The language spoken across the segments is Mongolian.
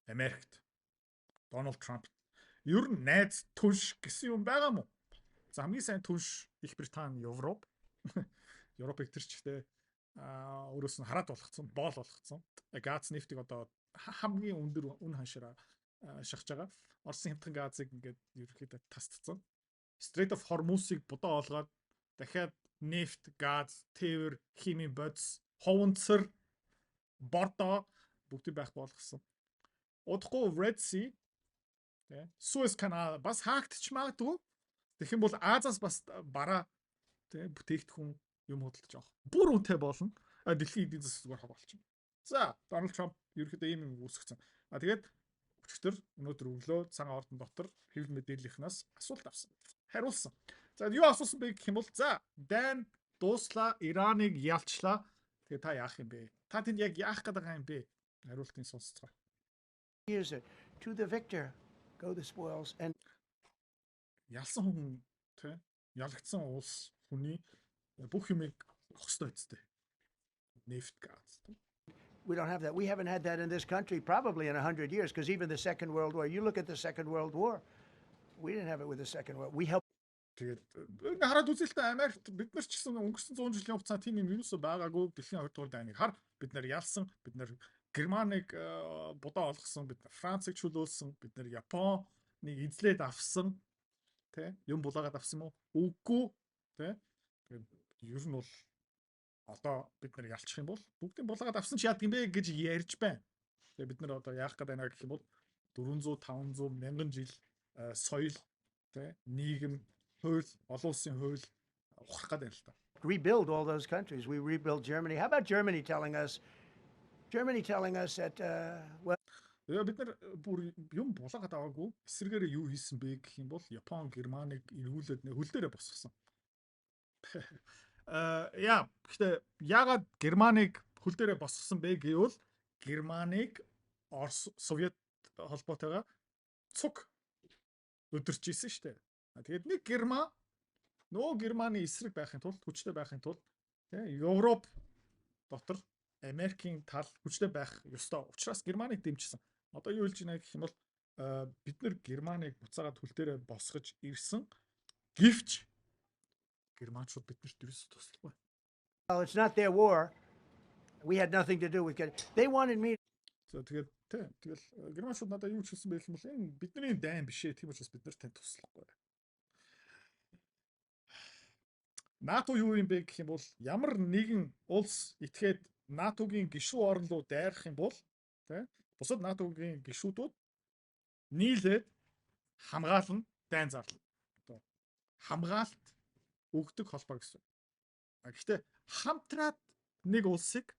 Америкт Дональд Трамп ер нь найз түнш гэсэн юм байгаа мó? За, хамгийн сайн түнш Их Британи, Европ. Европыг тэр чигтээ өөрөөс нь хараад болгоцсон, боол болгоцсон. Газ, нефтийг одоо хамгийн өндөр үн ханшаараа шахаж байгаа. Оросын хямдхан газыг ингээд ерөнхийдөө тасдсан. Strait of Hormuz-ыг будаа олгоод дахиад нефт, газ, тээвэр, химийн бодис, хуванцар, бордоо бүгдийг байх болгосон. Удахгүй Red Sea, тэ, Suez Canal бас хаагдчих магадгүй. Тэгэх юм бол Азиас бас бараа, тэ, бүтээгдэхүүн юм худалдаж авах бүр үнэтэй болно. А дэлхийн эдийн засаг зүгээр хог болчихно. За, Дональд Трамп ерөнхийдөө ийм юм үүсгэсэн. А тэгээд өчигдөр, өнөөдөр өглөө Цагаан ордон дотор хэвлэл мэдээллийнхнаас асуулт авсан. Хариулсан. За, юу асуусан бэ гэх юм бол, за, дайн дууслаа, Ираныг ялчлаа. Тэгээ та яах юм бэ? Та тэнд яг яах гээд байгаа юм бэ? Хариултыг сонсоцгоо. Use it. To the victor go the spoils and Ялсан хүн, тий, ялагдсан улс хүний бүх юмыг авах ёстой үстэй. Нефт, газ, тий. We don't have that. We haven't had that in this country probably in 100 years because even the Second World War, you look at the Second World War, we didn't have it with the Second World. We helped Тэгээд ингээ хараад үзээ л та, Америкт бид нар ч гэсэн өнгөрсөн 100 жилийн хугацаанд тийм юм юусоо байгаагүй. Дэлхийн 2 дугаар дайныг хар, бид нар ялсан, бид нар Германыг будаа олгосон, бид нар Францыг чөлөөлсөн, бид нар Японыг эзлээд авсан, тэ, юм булаагаад авсан юм уу? Үгүй, тэ. Тэгээд ер нь бол одоо бид нар ялчих юм бол бүгдийг булаагаад авсан ч яадаг юм бэ гэж ярьж байна. Тэгээ бид нар одоо яах гээд байна гэх юм бол 400, 500 мянган жил соёл, тэ, нийгэм, хууль, олон улсын хууль ухрах гээд байна л та. Rebuild all those countries. We rebuilt Germany. How about Germany telling us that, well, Тэгээ бид нар бүр юм булаагаад аваагүй. Эсвэргээрээ юу хийсэн бэ гэх юм бол Япон, Германыг эргүүлээд нэ хөл дээрээ босгосон. Яа, гэхдээ яагаад Германыг хөл дээрээ босгосон бэ гэвэл Германыг Орос, Совет холбоотойгоо цуг өдөрч исэн шүү дээ. Тэгээд нэг Герман нөгөө Германы эсрэг байхын тулд, хүчтэй байхын тулд, тий, Европ дотор Америкийн тал хүчтэй байх ёстой. Учраас Германыг дэмжсэн. Одоо юу хэлж байна гэх юм бол бид нар Германыг буцаагаад хөл дээрээ босгож ирсэн. Гэвч германчууд биднэрт ерөөсөө туслахгүй. Well, it's not their war. We had nothing to do with it. They wanted me За, тэгээд, тий, тэгэл германчууд надад юу ч хэлсэн байх юм бол энэ бидний дайн биш ээ. Тийм учраас бид нар танд туслахгүй. НАТО юу юм бэ гэх юм бол ямар нэгэн улс этгээд НАТО-гийн гишүүн орн руу дайрах юм бол, тий, бусад НАТО-гийн гишүүдүүд нийлээд хамгаална, дайн зарлана. Одоо хамгаалт өгдөг холбоо гэсэн. А гэхдээ хамтраад нэг улсыг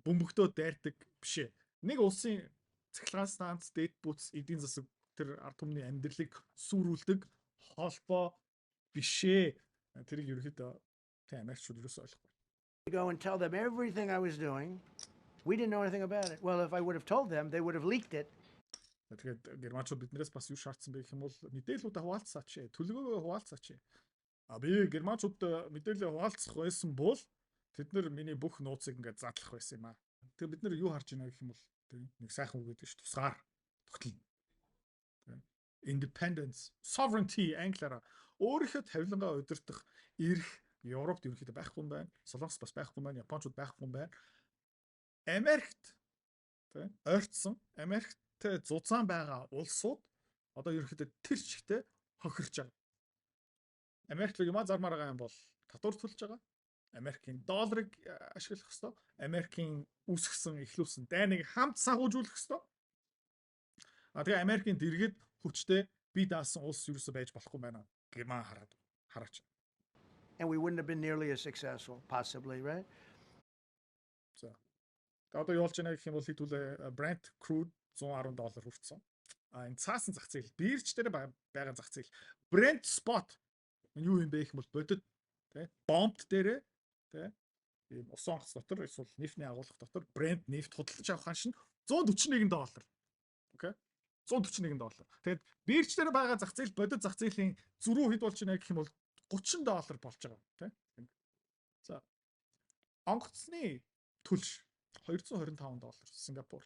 бөмбөгтөө дайрдаг биш ээ. Нэг улсын цахилгаан станц, дэд бүтц, эдийн засаг, тэр ард түмний амьдралыг сүрүүлдэг холбоо биш ээ. Тэрийг ерөнхийдөө, тийм, Америкчууд ерөөсөө ойлгохгүй. Go and tell them everything I was doing. We didn't know anything about it. Well, if I would have told them, they would have leaked it. Тэгээд германчууд биднээс бас юу шаардсан бэ гэх юм бол мэдээллүүдээ хуваалцаач, төлөвөөгөө хуваалцаач. А би германчууд мэдээлэл хуваалцах байсан бол тэд нар миний бүх нууцыг ингээд задлах байсан юм аа. Тэгээ бид нар юу харж байна гэх юм бол, тийм, нэг сайхан үг гэдэг ш, тусгаар тогтолно. Independence, sovereignty англиараа, өөрийнхөө тавилангаа удирдах эрх Европт ерөнхийдөө байхгүй юм байна. Солонгос бас байхгүй юм байна. Япончууд байхгүй юм байна. Америкт, тийм, ойртсон, Америктэй зузаан байгаа улсууд одоо ерөнхийдөө тэр чигтээ хохирч байгаа. Америк руу юмаа зармаар байгаа юм бол татвар төлж байгаа. Америкийн долларыг ашиглах ёстой. Америкийн үүсгэсэн, эхлүүлсэн дайныг хамт санхүүжүүлэх ёстой. А тэгээ Америкийн дэргэд хүчтэй бие даасан улс юусоо байж болохгүй байна. Герман хараад хараач. And we wouldn't have been nearly as successful, possibly, right? За. Тэгээ одоо юу болж байна гэх юм бол хэдүүлээ Brent crude 110 доллар хүрсэн. А энэ цаасан зах зээл, бирж дээр байгаа зах зээл. Brent spot юу юм бэ гэх юм бол бодит, тий, бомб дээрээ, тий, ийм усан онгоц дотор эсвэл нефтний агуулга дотор Brent нефт худалдаж авах ханш нь 141 доллар. Окей. 141 доллар. Тэгээд бирж дээр байгаа зах зээл, бодит зах зээлийн зөрүү хэд болж байна гэх юм бол 30 доллар болж байгаа, тий. За. Онгоцны түлш 225 доллар Сингапур.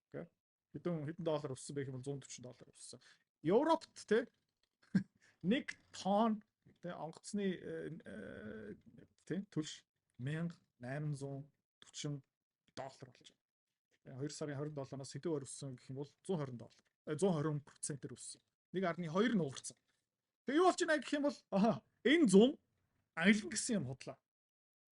Окей. Хэдэн хэдэн доллар өссөн бэ гэх юм бол 140 доллар өссөн. Европт те 1 тонн те онгоцны те түлш 1840 доллар болж байгаа. 2 сарын 27-наас хэдэн өссөн гэх юм бол 120 доллар. 120%-ээр өссөн. 1.2 нугарсан. Тэгээ юу болж байна гэх юм бол энэ 100 аялан гэсэн юм худлаа.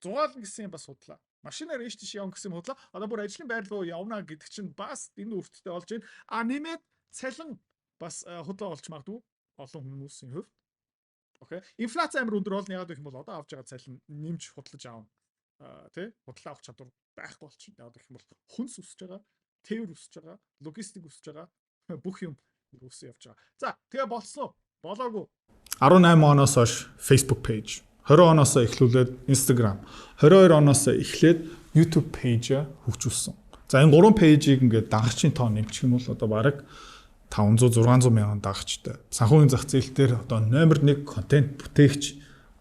Зугаалan гэсэн юм бас худлаа. Машинаар ийш тийш явна гэсэн юм худлаа. Одоо бүр ажлын байр руу явна гэдэг чинь бас энэ үрттэй болж байна. А нэмээд цалин бас худлаа болж магадгүй олон хүмүүсийн хувьд. Okay. Инфляц амар өндөр болно. Яагаад гэх юм бол одоо авж байгаа цалин нэмж худлаж аавна. Тэ? Худлаа авах чадвар байхгүй болчихно. Яагаад гэх юм бол хүнс өсөж байгаа, тээвэр өсөж байгаа, логистик өсөж байгаа, бүх юм өссөн явж байгаа. За, тэгээ болсноо. Болоогүй. 18 оноос хойш Facebook page, 20 оноос эхлүүлээд Instagram, 22 оноос эхлээд YouTube page хөгжүүлсэн. За, энэ гурван page ийг ингээд дагагчийн тоо нэмчих юм бол одоо бараг 500 600 мянган дагагчтай. Санхүүгийн зах зээл дээр одоо номер 1 контент бүтээгч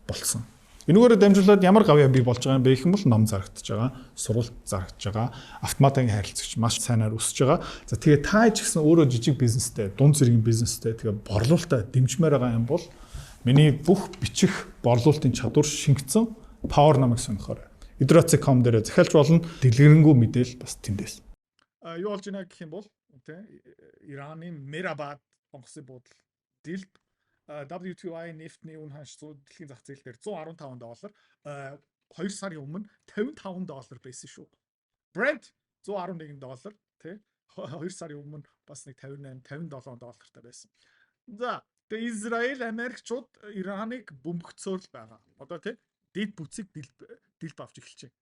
болсон. Энүүгээрээ дамжуулаад ямар гавьяа бий болж байгаа юм бэ гэх юм бол ном зарагдаж байгаа, сургалт зарагдаж байгаа, автоматын харилцагч маш сайнаар өсөж байгаа. За, тэгээ та ч гэсэн өөрөө жижиг бизнестэй, дунд зэргийн бизнестэй, тэгээ борлуулалтаа дэмжмээр байгаа юм бол миний бүх бичих борлуулалтын чадвар шингэсэн Power номыг сонирхоорой. Idrozi.com дээр захиалж болно. Дэлгэрэнгүй мэдээлэл бас тэндээс. А юу болж байна гэх юм бол тэ Ираны Мерабад онгоцны буудал дэлб, WTI нефтний үн ханш дэлхийн зах зээл дээр 115 доллар, 2 сарын өмнө 55 доллар байсан шүү. Brent 111 доллар тий 2 сарын өмнө бас нэг 58 57 доллартай байсан. За, тэгээ Израиль Америкчууд Ираныг бөмбөгцөөр л байгаа. Одоо тий дэд бүтцийг дэлб авч эхэлж байна.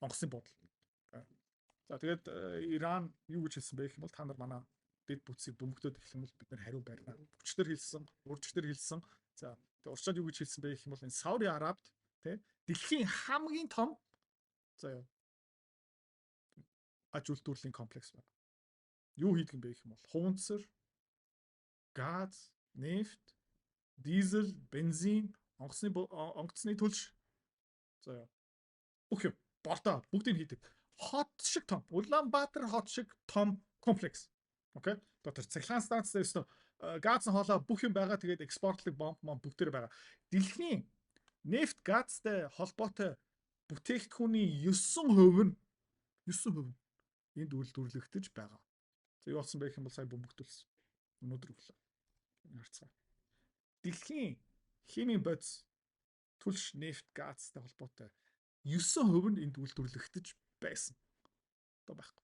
Онгоцны буудал. За, тэгээд Иран юу гэж хэлсэн бэ гэх юм бол та нар манай дэд бүтцийг бөмбөгдөөд эхлэх юм бол бид нар хариу барина. Хүчтэр хэлсэн, уржигтэр хэлсэн. За, тэгээд урьдчилаад юу гэж хэлсэн бэ гэх юм бол энэ Сауди Арабид тий дэлхийн хамгийн том за яа аж үйлдвэрлэлийн комплекс байна. Юу хийдэг юм бэ гэх юм бол хуванцар, газ, нефть, дизель, бензин, онгоцны түлш за яа бүх юм бордоо бүгдийг хийдэг. Хот шиг том. Улаанбаатар хот шиг том комплекс. Okay. Одоо тэр цахилгаан станц дээр өстө газ хоолой бүх юм байгаа. Тэгээд экспортлог бомб мом бүгдээр байгаа. Дэлхийн нефть газтай холбоотой бүтээгдэхүүний 9% нь 9% энд үйлдвэрлэгдэж байгаа. За, юу болсон бэ гэх юм бол сая бөмбөгдүүлсэн. Өнөөдөр өглөө. Харцгаа. Дэлхийн химийн бодис, түлш, нефть, газтай холбоотой 9% нь энд үйлдвэрлэгдэж байсан. Одоо байхгүй.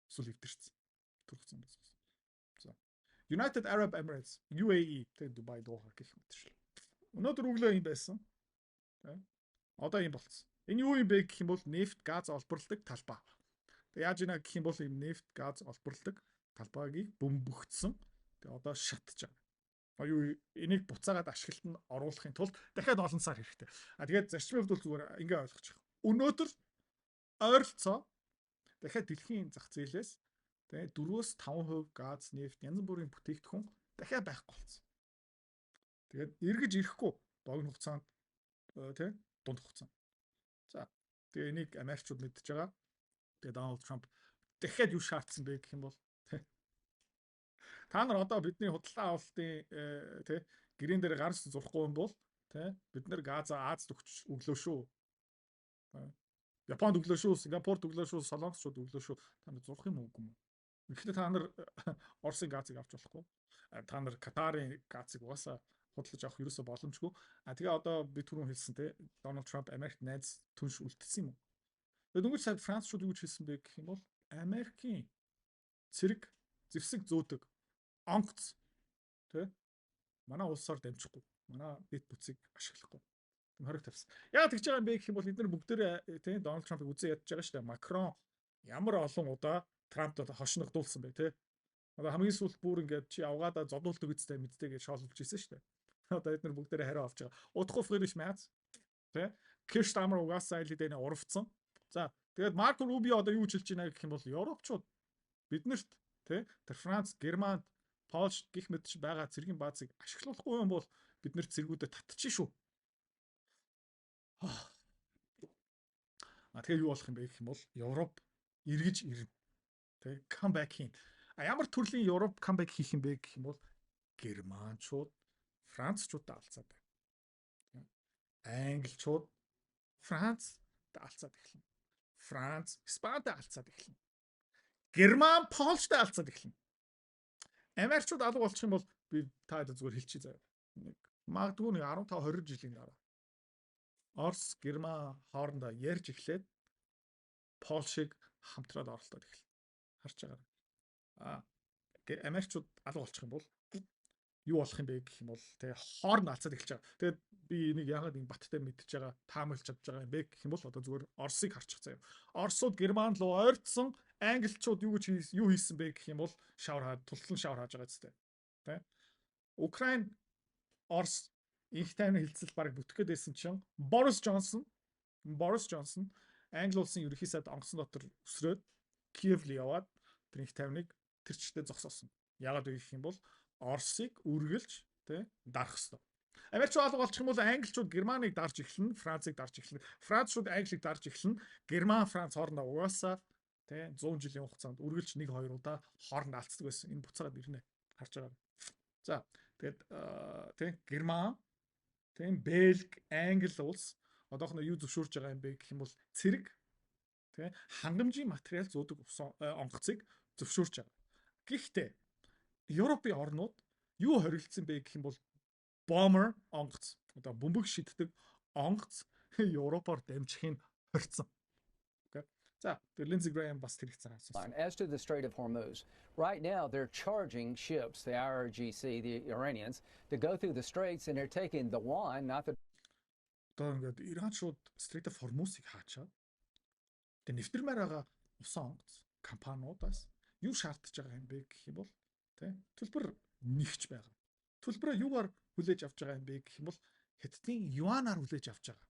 Эсвэл эвдэрсэн. Түрхсэн байсан. За. United Arab Emirates, UAE, тэг Дубай, Доха гэх мэт шил. Өнөөдөр өглөө юм байсан. Тэ. Одоо юм болцсон. Энэ юу юм бэ гэх юм бол нефть, газ олборлдог талбай. Тэг яаж ийна гэх юм бол ийм нефть, газ олборлдог талбайг бөмбөгдсөн. Тэгээ одоо шатж байгаа. А юу энийг буцаагаад ашиглалтанд оруулахын тулд дахиад олон сар хэрэгтэй. А тэгээд зарчмын хувьд бол зүгээр ингээ ойлгочих. Өнөөдөр ойролцоо дахиад дэлхийн зах зээлээс тэгээ 4-5% газ, нефть, янз бүрийн бүтээгдэхүүн дахиад байхгүй болсон. Тэгээд эргэж ирэхгүй богино хугацаанд тий дунд хугацаанд. За, тэгээ энийг Америкчууд мэдж байгаа. Тэгээ Дональд Трамп дахиад юу шаардсан бэ гэх юм бол та нар одоо бидний худалдаа авалтын тий гэрээн дээр гарч зурхгүй юм бол тий бид нар Газа Азад өгч өглөө шүү. Японд өглөө шүү, Сингапурт өглөө шүү, Солонгосчууд өглөө шүү. Та нар зурх юм уу үгүй юм уу? Гэхдээ та нар Оросын газыг авч болохгүй. Та нар Катарын газыг угаасаа худалдаж авах ерөөсөө боломжгүй. А тэгээ одоо би түрүүн хэлсэн те Дональд Трамп Америкт найз түнш үлдсэн юм уу? Тэгээ дөнгөж сая Францчууд юу гэж хэлсэн бэ гэх юм бол Америкийн цэрэг зэвсэг зөөдөг онгоц тэ манай улсаар дамжихгүй. Манай дэд бүтцийг ашиглахгүй. Хориг тавьсан. Яг тэгж байгаа юм бэ гэх юм бол эдгээр бүгдээрээ тий Дональд Трампыг үзэн ядж байгаа шүү дээ. Макрон ямар олон удаа Трампд одоо хошногдуулсан бэ тий. Одоо хамгийн сүүлд бүр ингээд чи авгаадаа зодуулдаг үстэй мэдтэй гэж шоолж ирсэн шүү дээ. Одоо эдгээр бүгдээрээ хариу авч байгаа. Удахгүй Фридрих Мерц тий Кир Стармер угаасаа аль хэдийн урвцсан. За, тэгээд Марко Рубио одоо юу гэж хэлж байна гэх юм бол Европчууд биднэрт тий тэр Франц, Герман, Польш гих мэт байгаа цэргийн баазыг ашиглахгүй юм бол бид нэр цэргүүдэд татчих шүү. А тэгээ юу болох юм бэ гэх юм бол Европ эргэж ирнэ. Тэ comeback хийн. А ямар төрлийн Европ comeback хийх юм бэ гэх юм бол германчууд Францчуудаа алцаад байна. Англичууд Франц алцаад эхэлнэ. Франц Испантай алцаад эхэлнэ. Герман Польштай алцаад эхэлнэ. Америкчууд алга болчих юм бол би та хэд зүгээр хэлчихье заяа. Нэг магадгүй нэг 15 20 жилийн дараа Орос, Герман хоорондоо ярьж эхлээд Польшийг хамтраад оролдоод эхэлнэ. Харж байгаа. А Америкчууд алга болчих юм бол юу болох юм бэ гэх юм бол тэгээ хооронд алцаад эхэлж байгаа. Тэгээд би энийг яагаад ингэ баттай мэдчихэж байгаа, таамаглаж чадж байгаа юм бэ гэх юм бол одоо зүгээр Оросыг харчих заяа. Оросууд Герман руу ойртсон, англичууд юу гэж юу хийсэн бэ гэх юм бол шавар хаад тултлан шавар хааж байгаа зү. Тэ? Украин, Орос энх тайвны хэлцэл баг бүтэх гээд байсан чинь Борис Джонсон Англи улсын ерөнхий сайд онгоцон дотор өсрөөд Киев руу яваад тэр энх тайвныг тэр чигтээ зогсоосон. Яагаад вэ гэх юм бол Оросыг үргэлж тий дарах хэвээр. Америкчууд алга болчих юм бол англичууд Германыг дарж эхэлнэ, Францыг дарж эхэлнэ. Францчууд Англиг дарж эхэлнэ. Герман, Франц хоорондоо угаасаа тий 100 жилийн хугацаанд үргэлж 1 2 удаа хоорондоо алддаг байсан. Энэ буцаагаад ирнэ. Харж байгаа. За, тэгээд тий Герман, тий Бельги, Англи улс одоохондоо юу зөвшөөрж байгаа юм бэ гэх юм бол цэрэг тий хангамжийн материал зуудаг онгоцыг зөвшөөрч байгаа. Гэхдээ Европын орнууд юу хоригдсан бэ гэх юм бол bomber онгоц, одоо бөмбөг шиддэг онгоц Европоор дамжихыг хорьцсон. Okay. За, тэр Lindsey Graham бас тэр их цагаан сонссон. As to the Strait of Hormuz, right now they're charging ships, the IRGC, the Iranians, to go through the straits, and they're taking the yuan, not the Одоо ингээд Иранчууд Strait of Hormuz-ыг хаачаад тэгээ нэвтэрмээр байгаа усан онгоц компаниудаас юу шаардж байгаа юм бэ гэх юм бол тий төлбөр нэгч байгаа. Төлбөрөө юугаар хүлээж авч байгаа юм бэ гэх юм бол Хятадын юанаар хүлээж авч байгаа.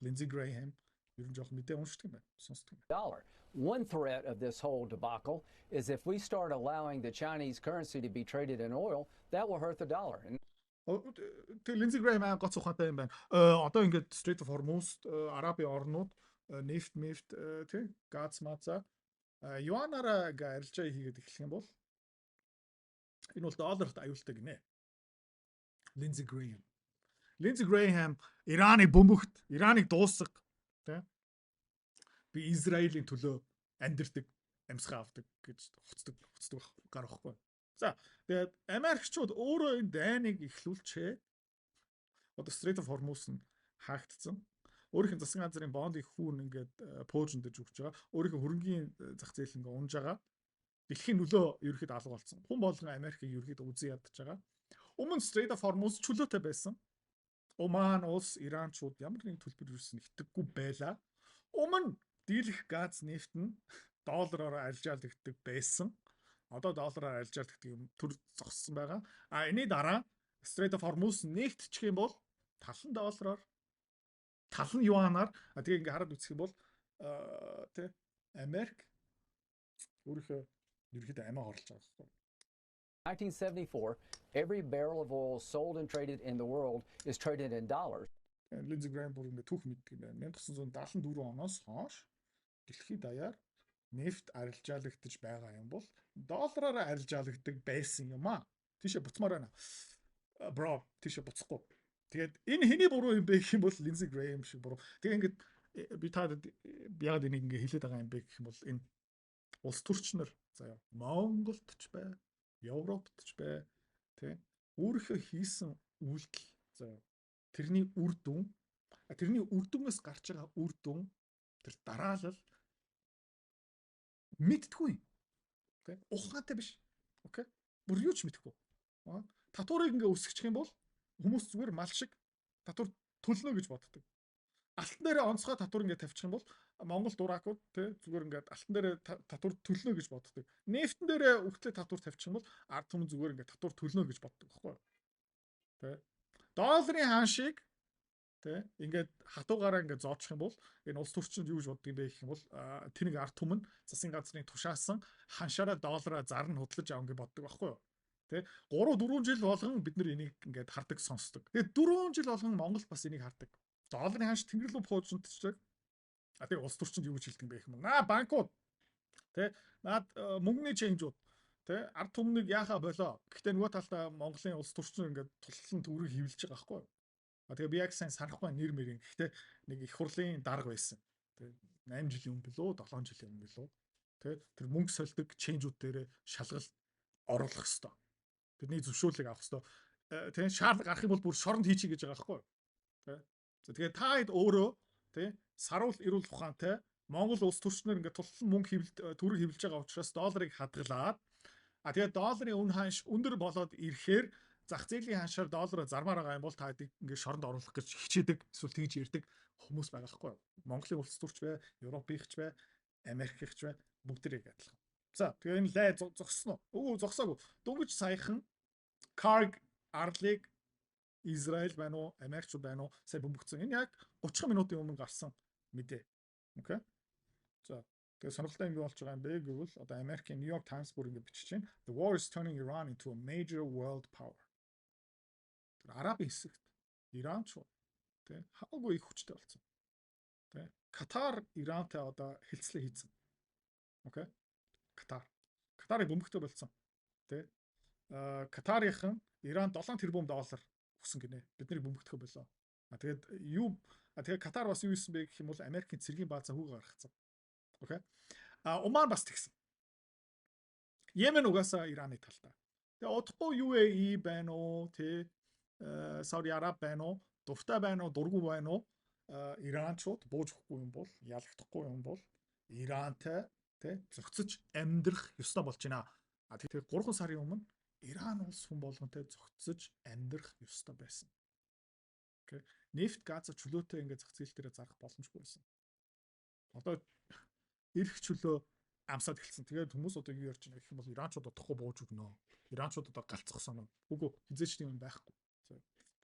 Lindsey Graham ер нь жоох мэдээ уншдаг юм байна. Сонсдог юм байна. Dollar. One threat of this whole debacle is if we start allowing the Chinese currency to be traded in oil, that will hurt the dollar. And Тэгээ Lindsey Graham аа гоц ухаантай юм байна. Одоо ингээд Strait of Hormuz, Арабын орнууд нефт, мефт, тий газ маза юанаараа ингээ арилжаа хийгээд эхлэх юм бол энэ бол долларт аюултай гинэ. Lindsey Graham. Lindsey Graham Ираныг бөмбөгт, Ираныг дуусга, тий би Израилийн төлөө амьдэрдэг, амьсгаа авдаг гэж хуцдаг хуцдаг гар байхгүй. За, тэгээд Америкчууд өөрөө энэ дайныг эхлүүлчээ. Одоо Strait of Hormuz нь хаагдсан. Өөрийнх нь засгийн газрын бондын хүүн ингээд пуужиндэж өгч байгаа. Өөрийнх нь хөрөнгийн зах зээл ингээд унж байгаа. Дэлхийн нөлөө ерөөхдөө алга болсон. Хүн болгон Америкийг ерөөхдөө үзэн ядаж байгаа. Өмнө Strait of Hormuz чөлөөтэй байсан. Оман улс Иранчууд ямар нэгэн төлбөр юусэн итгэхгүй байлаа. Өмнө дийлэх газ, нефт нь доллараар арилжаалагддаг байсан. Одоо доллараар арилжаалагддаг юм төр зогссон байгаа. А энэний дараа Strait of Hormuz нээгдчих юм бол тал нь доллараар, тал нь юанаар, а тэгээ ингээ хараад үзэх юм бол тий Америк өөрийнхөө ерөөхдөө амиа хорлож байгаа байхгүй. 1974, every barrel of oil sold and traded in the world is traded in dollars. Lindsey Graham бүр ингээ түүх мэддэг юм байна. 1974 оноос хойш дэлхийд даяар нефт арилжаалагдаж байгаа юм бол доллараар арилжаалагддаг байсан юм аа. Тийшээ буцмаар байна. Bro, тийшээ буцахгүй. Тэгээд энэ хэний буруу юм бэ гэх юм бол Lindsey Graham шиг буруу. Тэгээ ингээд би та яагаад энийг ингээ хэлээд байгаа юм бэ гэх юм бол энэ улс төрчнөр заяа Монголд ч бай, Европт ч бай, тий өөрийнхөө хийсэн үйлдэл заяа тэрний үр дүн, тэрний үр дүнгээс гарч байгаа үр дүн, тэр дараалал мэддэггүй. Тэ, ухаантай биш. Okay. Бүр юу ч мэдэхгүй. Татварыг ингээ өсгчих юм бол хүмүүс зүгээр мал шиг татвар төлнө гэж боддог. Алтан дээрээ онцгой татвар ингээ тавьчих юм бол Монгол дуракууд тий зүгээр ингээд алтан дээрээ татвар төлнө гэж боддог. Нефтэн дээрээ өгтлээ татвар тавьчих юм бол ард түмэн зүгээр ингээд татвар төлнө гэж боддог байхгүй юу? Тэ. Долларын ханшийг тэ ингээд хатуугаараа ингээд зоочих юм бол энэ улс төрчинд юу гэж боддог юм бэ гэх юм бол тэрийг ард түмэн засгийн газрын тушаасан ханшаараа доллараа зарна, худлаж авах гэж боддог байхгүй юу? Тэ, 3 4 жил болгон бид нар энийг ингээд хардаг, сонсдог. Тэгээд 4 жил болгон Монгол бас энийг хардаг. Долларын ханш тэнгэр рүү пуужинтчихдаг. А тэгээ улс төрчинд юу гэж хэлдэг юм бэ гэх юм бол наа банкуд Тэ, наад мөнгөний change үүд, тэ, ард түмнийг яхаа болоо. Гэхдээ нөгөө талдаа Монголын улс төрчин ингээд тултлан төгрөг хэвлэж байгаа байхгүй юу? А тэгээ би яг сайн санахгүй нэр мэрийн. Гэхдээ нэг их хурлын дарга байсан. Тэ, 8 жилийн өмнө билүү, 7 жилийн өмнө билүү. Тэ, тэр мөнгө сольдог change үүд дээр шалгалт оруулах хэвээр. Тэрний зөвшөөрлийг авах хэвээр. Тэ, шаардлага гарах юм бол бүр шоронд хийчихье гэж байгаа байхгүй юу? Тэ. За, тэгээ та хэд өөрөө, тэ, саруул эрүүл ухаантай Монгол улс төрчнөр ингээд тултлан мөнгө хэвлэлт, төгрөг хэвлэж байгаа учраас долларыг хадгалаад, а тэгээд долларын үн ханш өндөр болоод ирэхээр зах зээлийн ханшаар доллараа зармаар байгаа юм бол та ингээд шоронд оруулах гэж хичээдэг, эсвэл тэгж ярьдаг хүмүүс байгаа хгүй юу? Монголын улс төрч бай, Европынхч бай, Америкийнх ч бай, бүгдэрийг адилхан. За, тэгээ энэ лай зогссон уу? Үгүй, зогсоогүй. Дөнгөж саяхан Карг арлыг Израиль байна уу, Америкчууд байна уу, сая бөмбөгцсөн. Энэ яг 30 минутын өмнө гарсан мэдээ. Okay. За, тэгээ сонирхолтой юм болж байгаа юм бэ гэвэл одоо Америкийн New York Times бүр ингэ бичиж байна. "The war is turning Iran into a major world power." Тэр Арабын хэсэгт Иранчууд, тэ, хамаагүй их хүчтэй болсон. Тэ. Катар Ирантай одоо хэлцлээ хийцэн. Okay. Катар. Катарыг бөмбөгтэй болсон. Тэ. А Катарынхан Иран 7 тэрбум доллар өгсөн гинэ. Бид нарыг бөмбөгдөхө болоо. А тэгээд юу, а тэгээд Катар бас юу хийсэн бэ гэх юм бол Америкийн цэргийн баазаа хүүгээ гаргацсан. Okay. А Оман бас тэгсэн. Йемен угаасаа Ираны талтай. Тэгээ удахгүй UAE байна уу, тэ, Сауди Араб байна уу, дуртай байна уу, дургүй байна уу? Иранчууд бууж өгөхгүй юм бол, ялагдахгүй юм бол Ирантай, тэ, зохицож амьдрах ёстой болж байна. А тэгэхээр 3 сарын өмнө Иран улс хүн болгонтой зохицож амьдрах ёстой байсан. Okay. Нефть, газа чөлөөтэй ингээд зах зээл дээр зарах боломжгүй байсан. Одоо эрх чөлөө амсаад эхэлсэн. Тэгээд хүмүүс одоо юу ярьж байна гэх юм бол Иранчууд удахгүй бууж өгнө. Иранчууд одоо галзахсан. Үгүй, хэзээ ч тийм юм байхгүй.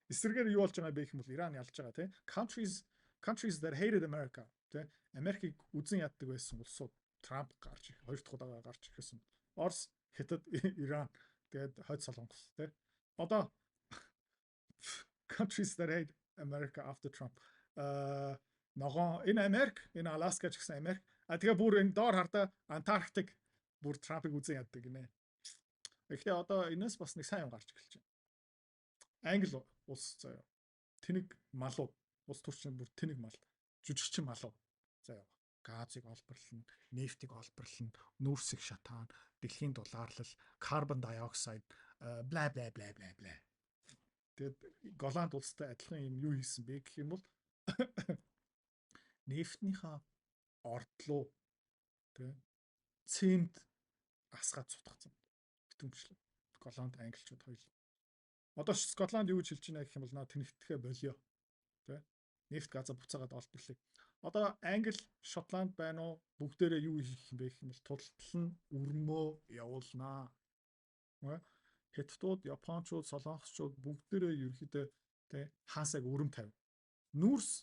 Эсрэгээр юу болж байгаа бэ гэх юм бол Иран ялж байгаа, тийм. Countries that hated America, тийм. Америкийг үзен яддаг байсан улсууд Трамп гарч ирэх, хоёр дахь удаага гарч ирсэн. Орос, Хятад, Иран, тэгээд Хойд Солонгос, тийм. Одоо countries that hate America after Trump. Ногоон энэ Америк, энэ Аласка ч гэсэн Америк. А тэгээ бүр энэ доор хардаа Антарктик бүр Трампыг үзен яддаг гинэ. Гэхдээ одоо энэс бас нэг сайн юм гарч эхэлж байна. Англи улс заяа. Тэнэг малуу, улс төрчин бүр тэнэг мал. Жүжигчин малуу. Заяа. Газыг олборлно, нефтийг олборлно, нүүрсийг шатаана, дэлхийн дулаарлал, carbon dioxide, бла бла бла бла бла. Тэгээд Голланд улстай адилхан юм юу хийсэн бэ гэх юм бол нефтнийхаа ордлоо, тэ, цемент асгаад сутгацсан. Битүүмжлээ. Голланд, англичууд хоёул. Одоо Скотланд юу гэж хэлж байна гэх юм бол наа тэнэгдэхэ болио. Тэ? Нефть газа буцаагаад олборлыг. Одоо Англи, Шотланд байна уу? Бүгдээрээ юу хийх юм бэ гэх юм бол тултал нь өрмөө явуулнаа. Хятадууд, Япончууд, Солонгосчууд бүгдээрээ ерөөхдөө, тэ, хаасайг өрөм тавь. Нүүрс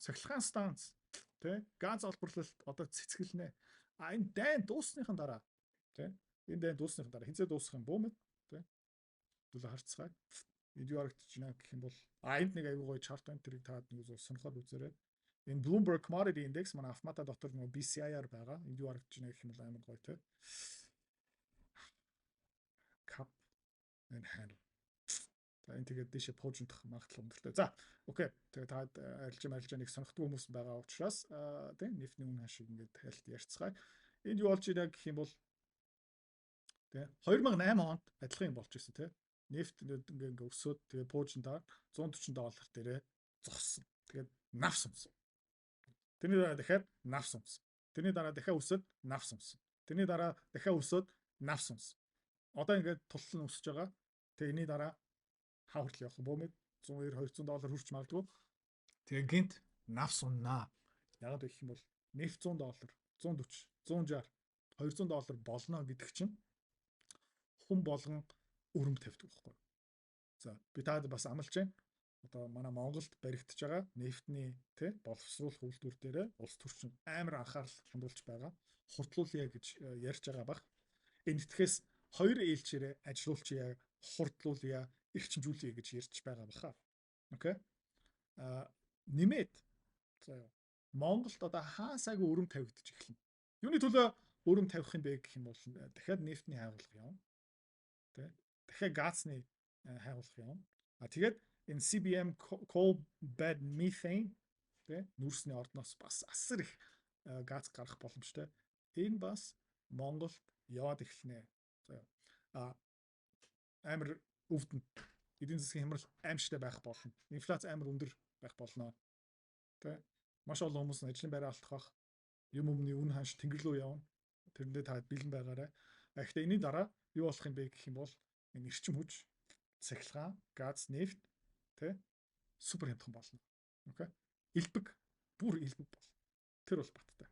цахилгаан станц, тэ, газ олборлолт одоо цэцгэлнэ. А энэ дайн дуусныхан дараа, тэ, энэ дайн дуусныхан дараа хизээ дуусах юм бүү мэд, тэ. Түлээ харцгаая. Энд юу харагдаж байна гэх юм бол а энд нэг аягүй гоё chart байна. Тэрийг та нэг зөв сонирхоод үзээрэй. Энэ Bloomberg Commodity Index манай автомата дотор нөгөө BCIR байгаа. Энд юу харагдаж байна гэх юм бол амар гоё, тэ. Cup and handle. За, энэ тэгээд дээшээ пуужиндах магадлал өндөртэй. За, okay. Тэгээд та арилжаа арилжаа нэг сонирхдаг хүмүүс байгаа учраас, тийм, нефтний үн ханшиг ингээд хальт ярьцгаая. Энд юу болж байна гэх юм бол, тийм, 2008 онд адилхан юм болж ирсэн, тийм. Нефт ингээд ингээд өсөөд тэгээд пуужиндаа 140 доллар дээрээ зогссон. Тэгээд навс өмсөн. Тэрний дараа дахиад навс өмсөн. Тэрний дараа дахиад өсөөд навс өмсөн. Тэрний дараа дахиад өсөөд навс өмсөн. Одоо ингээд туллан өсөж байгаа. Тэгээ энэний дараа хаа хүртэл явах бөө мэд, 190 200 доллар хүрч магадгүй. Тэгээ гинт навс уннаа. Ягаад гэх юм бол нефть 100 доллар, 140, 160, 200 доллар болно гэдэг чинь хүн болгон өрөм тавьдаг байхгүй. За, би таад бас амлаж байна. Одоо манай Монголд баригдаж байгаа нефтний, тий, боловсруулах үйлдвэр дээр улс төрчин амар анхаарал хандуулж байгаа. Хурдлуулъя гэж ярьж байгаа бах. Энэ тэтгэхээс хоёр ээлжээрээ ажилуулчихъя, хурдлуулъя, эрчимжүүлье гэж ярьж байгаа баха. Okay. А нэмээд заа Монголд одоо хаа сайгүй өрөм тавигдчих эхэлнэ. Юуны төлөө Өрөм тавих юм бэ гэх юм бол дахиад нефтний хайгуулга явна. Тэ? Дахиад газны хайгуулга явна. А тэгээд энэ CBM, coal bed methane, тэ, нүүрсний ордноос бас асар их газ гарах боломжтой. Энэ бас Монголд яваад эхэлнэ. За, а амар өвдөн, эдийн засгийн хямрал аимшигтай байх болно. Инфляц амар өндөр байх болно. Тэ? Маш олон хүмүүс ажлын байраа алдах бах. Юм өмнө үн ханш тэнгэр рүү явна. Тэрэндээ та бэлэн байгаарай. А гэхдээ энэний дараа юу болох юм бэ гэх юм бол энэ эрчим хүч, цахилгаан, газ, нефть, тэ, супер хямдхан болно. Okay. Элбэг, бүр элбэг болно. Тэр бол баттай.